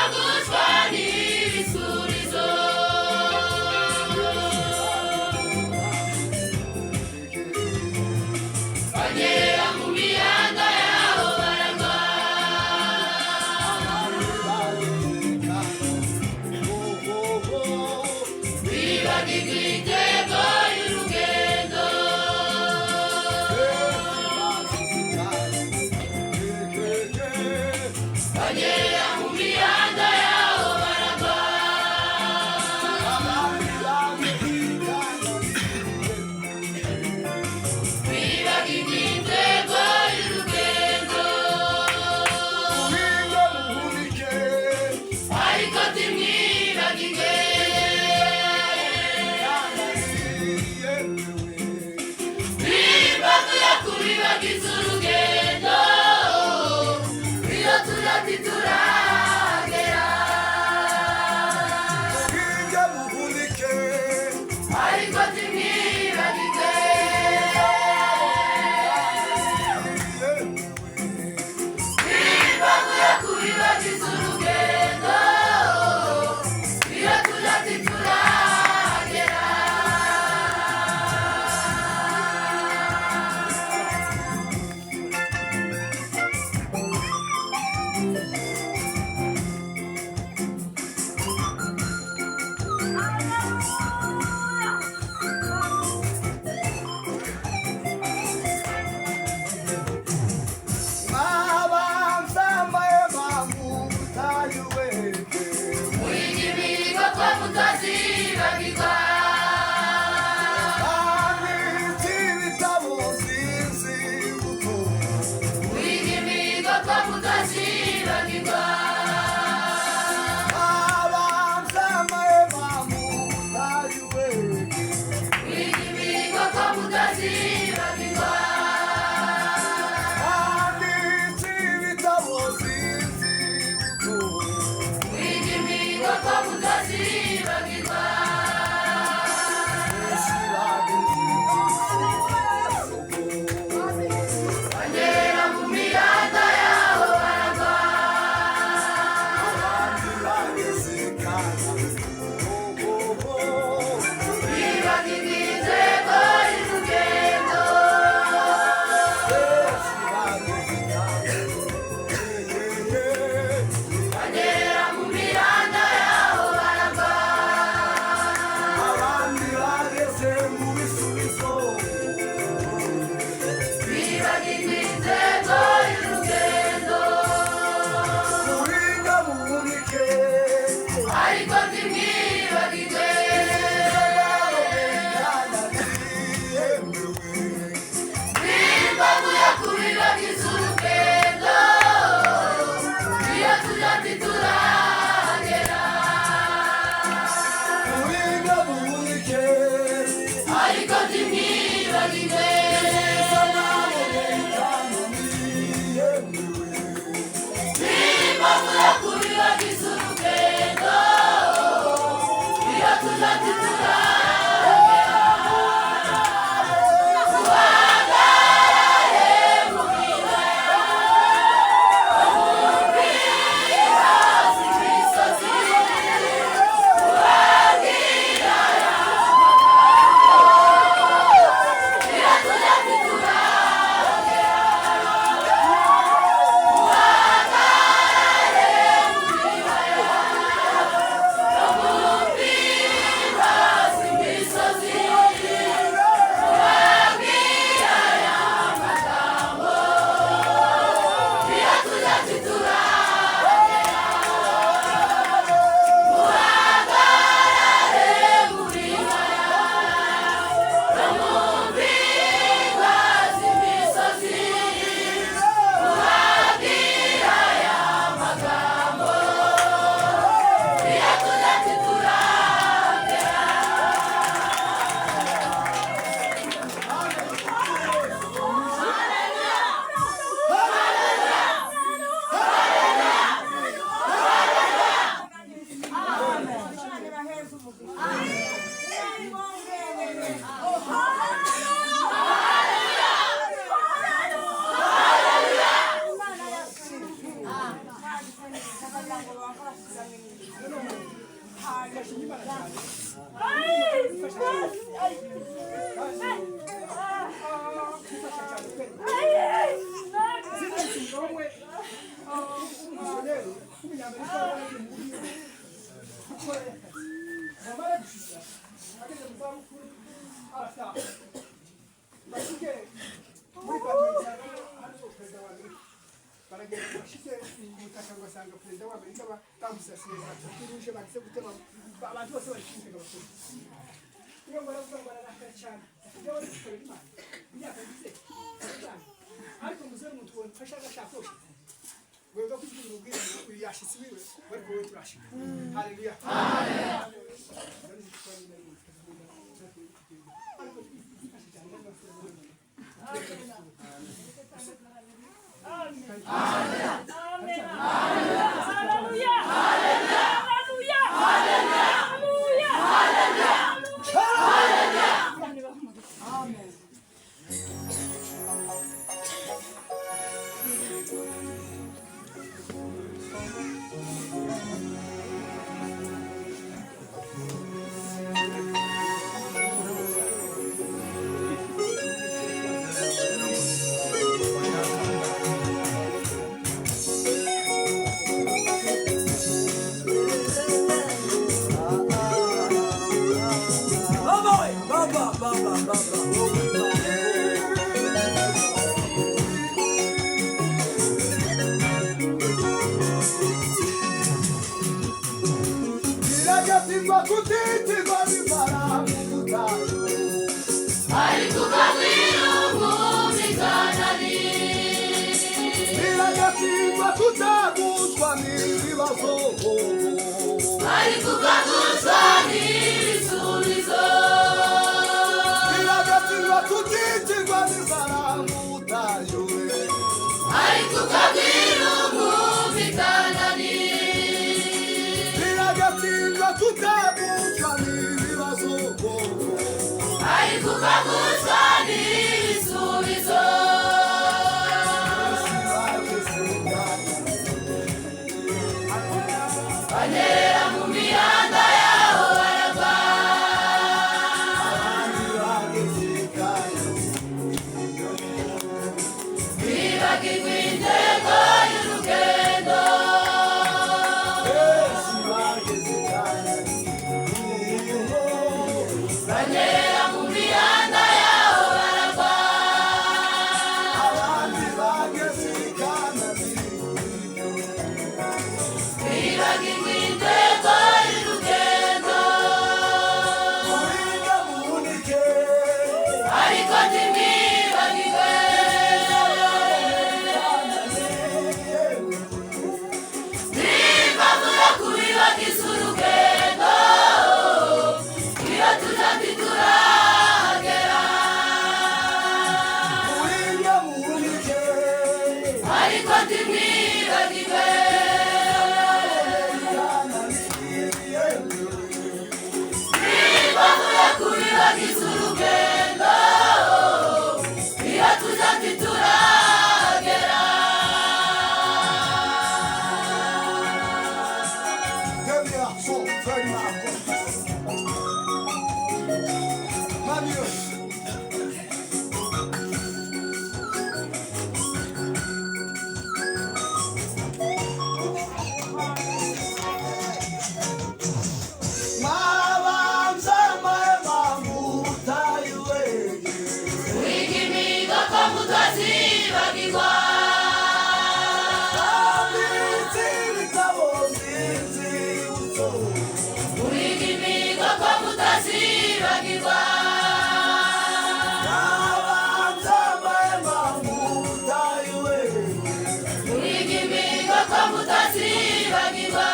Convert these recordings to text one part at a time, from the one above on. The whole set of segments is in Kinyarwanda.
Bagushwa n'ibisubizo. Bagera mu mihanda yaho baragwa. Bibagirwa intego y'urugendo. Bagera mu mihanda yaho baragwa. Bibagirwa intego y'urugendo. Ariko timwibagirwe. Bibaguye kubibagiza urugendo. Iyo turati turagera. Ariko timwibagirwe. Bibaguye kubibagiza urugendo. Iyo turati turagera. Muhiga imihigo ko mutazibagirwa. Muhiga imihigo ko mutazibagirwa. Muhiga imihigo ko mutazibagirwa. Muhiga imihigo ko mutazibagirwa. Bagera mu mihanda yaho baragwa. Bibagirwa intego y'urugendo. Bagera mu mihanda yaho baragwa. Abandi bageze mu bisubizo. Bibagirwa intego y'urugendo. Muhinga muhunike. Ariko ntimwibagirwe. Bibaguye kubibagiza urugendo. Iyo tujya ntituragera. Muhinga muhunike. Ariko ntimwibagirwe. Bibaguye kubibagiza urugendo. Imana cyane ifasha cyane kandi ifasha cyane pe. Zidane umugabo umwe w'umumisiyoneri w'umunyamerika wari mu Buhinde gukora akazi, yamara gushika ageze mu zabukuru arataha. Bashike muri Patrick hariho perezida wa Amerika, baragenda bashyize ku butaka ngo basanga perezida wa Amerika bamusasiye baturuje bagize gutema, abantu bose bari kumutega abatutsi. Iyo ngo baravuga ngo ararakara cyane, ibyo bari gukorera Imana imyaka ngize cyane, ariko muzehe umuntu wamfasha agashakosha ngo biva kugira ngo ubwire ngo uyu yashyitsi wiwe bari wowe turashika. Haleluya. Ariko ifasha cyane. Amen. Hallelujah. Hallelujah. Hallelujah. Amen. Baba we, baba, baba, baba. Biragatirwa kutitirwa bimara mu butayu. Ariko ukagwira umwumvikanani. Biragatirwa kutaguswa n'ibibazo. Ariko ukaguswa n'ibisubizo. Biragatirwa kutitirwa n'inzara mu butayu. Ariko ukagwira umwumvikanani. Biragatirwa kutaguswa n'ibibazo. Ariko ukaguswa n'ibisubizo. Banyerera mu mihanda yaho baragwa. Bibagirwa intego y'urugendo. Banyerera mu mihanda yaho baragwa. Bibagirwa intego y'urugendo. Ariko ntimwibagirwe. N'impamvu yo kubibagiza urugendo. Iyo tuja ntituragera. Ariko ntimwibagirwe. N'impamvu yo kubibagiza urugendo. Iyo tuja ntituragera. Wiga imihigo ko mutazibagirwa. Wiga imihigo ko mutazibagirwa. Wiga imihigo ko mutazibagirwa.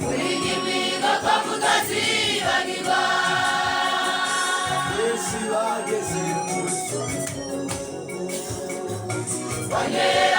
Wiga imihigo ko mutazibagirwa. Banyerera